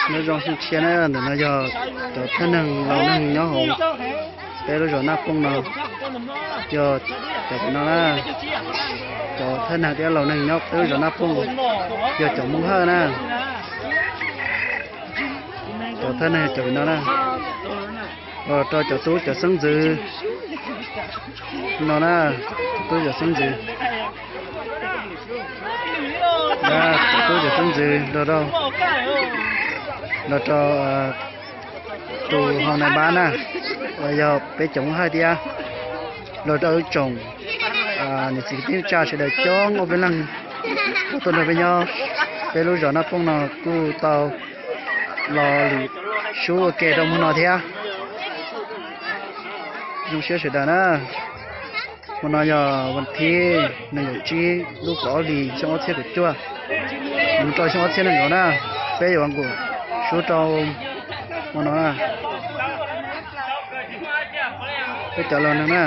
Nyob zoo xyoo tshiab na, ntawm no yog cov thaj neeg laus neeg nyob hauv peb lub zos Naj Pooj no, yog cov pem no na, cov thaj neeg thiab laus neeg nyob peb lub zos Naj Pooj, yog cov Hmoob Hawj na. Cov thaj neeg cov pem no na, los rau cov tub cov xeeb ntxwv no na, tub cov xeeb ntxwv, cov tub cov xeeb ntxwv los rau, los rau tus hoo nais npab na, uas yog peb cov Hmoob Hawj thiab, los rau ib tsoom niam txiv kwv tij neej tsa sawv daws coob ob peb leeg tuaj nrog peb nyob peb lub zos Naj Pooj no kuj tau los lwm sub ua ke rau hmo no thiab. Zoo siab sawv daws na. Hmo no yog vas thib nees nkaum tsib lub kaum ob hlis xyoo ob txhiab kaum cuaj, mus rau xyoo ob txhiab nees nkaum na, peb yuav nqus sub rau hmo no na. Peb cov laus neeg na.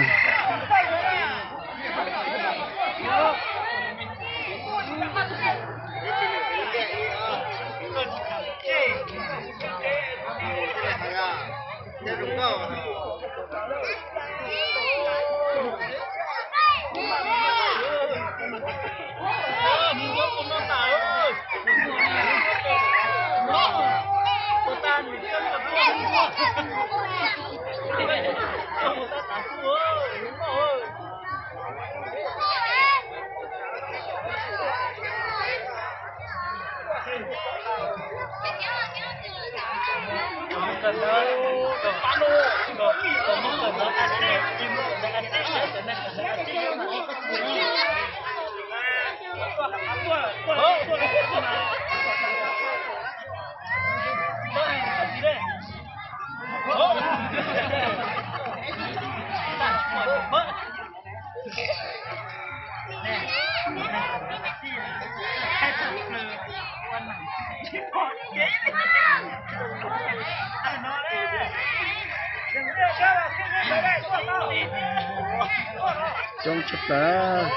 Coob tshaj plaws.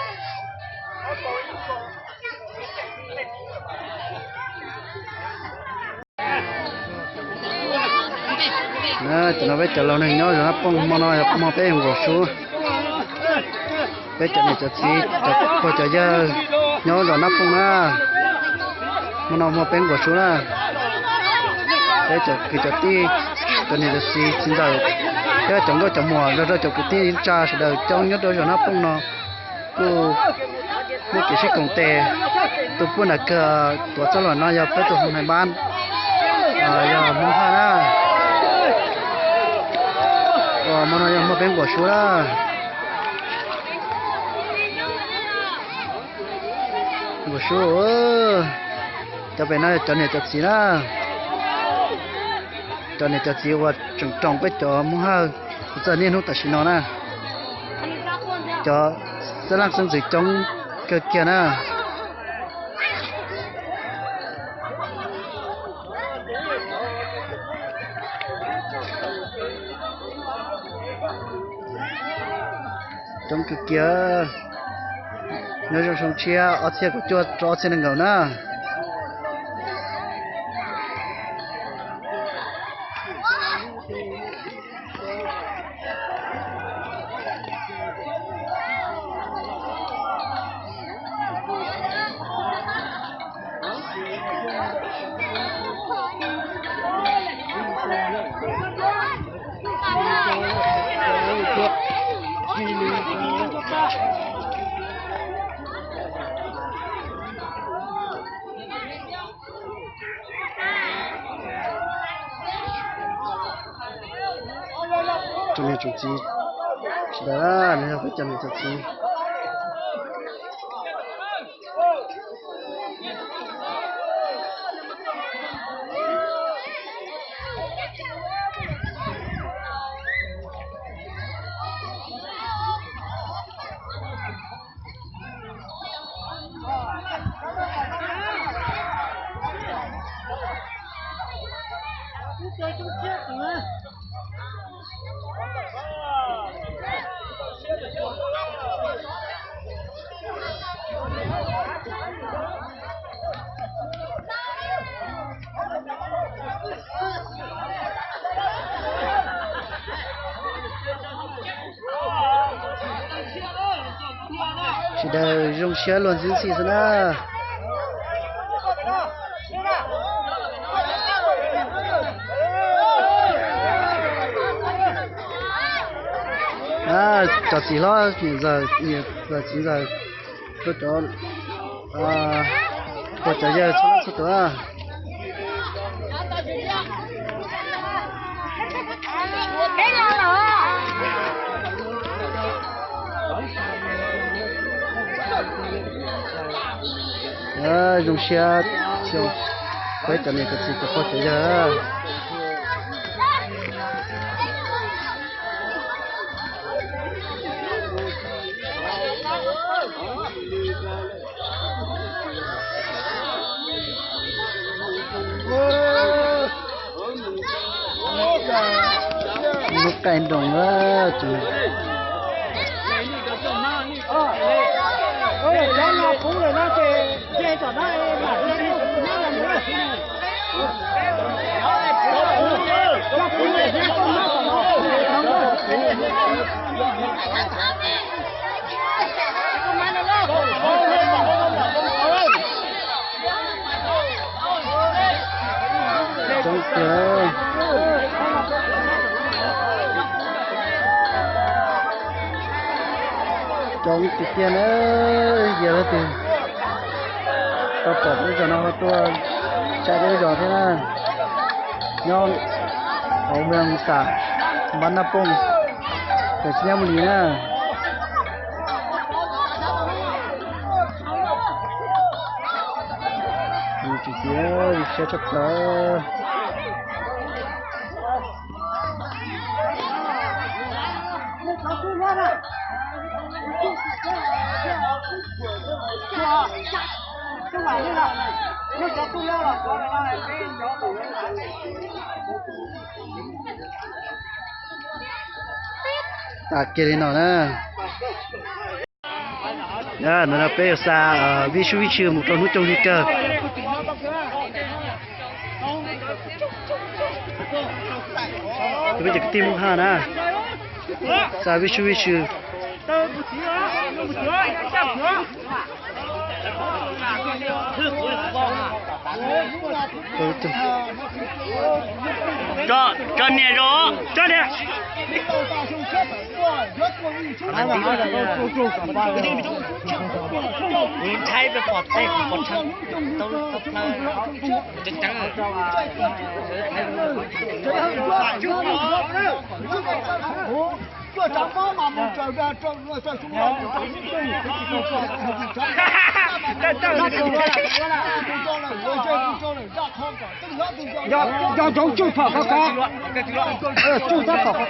Cov no peb cov laus neeg nyob zos Naj Pooj, hmo no yog hmo peb nqus sub. Peb cov niam cov txiv, cov pog cov yawg nyob zos Naj Pooj na, hmo no hmo peb nqus sub na. Peb cov kwv cov tij, cov niam cov txiv txiv ntxawm, thiab cov nkauj cov muam los rau cov kwv tij neej tsa sawv daws coob nyob rau zos Naj Pooj no kuj muaj kev sib koom tes tu puj nram kawg tuav txoj lom no yog peb tus hoo nais npab, yog Hmoob Hawj na. Hmo no yog hmo peb nqus sub na. Nqus sub, cov pem no yog cov niam cov txiv na. Cov niam cov txiv uas tseem roos peb cov Hmoob Hawj txog niaj hnub tam sim no na. Cov xeeb leej xeeb ntxwv coob kawg kiag na. Coob kawg kiag. Nyob zoo xyoo tshiab ob txhiab kaum cuaj rau ob txhiab nees nkaum na. Tsoom niam tsoom txiv sawv daws, no yog peb cov niam cov txiv. Yawg zoo siab luag ntxhi ntxhi xwb na. Cov txiv hlob niam ntxawm, niam ntxawm txiv ntxawm, tuaj cov, tuaj cov yawg txhua leej txhua tus. Zoo siab, peb cov niam cov txiv cov pog cov yawg. Lub qaij nroos a. Coob tiag, coob tiag tiag na. Yog leej twg tau pom lub zos no ho tuaj saib peb lub zos thiab na. Nyob hauv mws xam Npab Naj Pooj, tam sim nyab Mus Lis na. Tsis txiv siab tshaj plaws. Tas kiag li no na. No peb yuav xa Vij Sub Vij Tswv mus rau hnub coob li kawg. Peb cov kwv tij Hmoob Haj na, xa Vij Sub Vij Tswv. Tso niam zoo, tso niam. Ntshai pom tej pom tshaj tau plaws. Yog ntsoov tsuj phom ko ko, tsuj tab phom ko.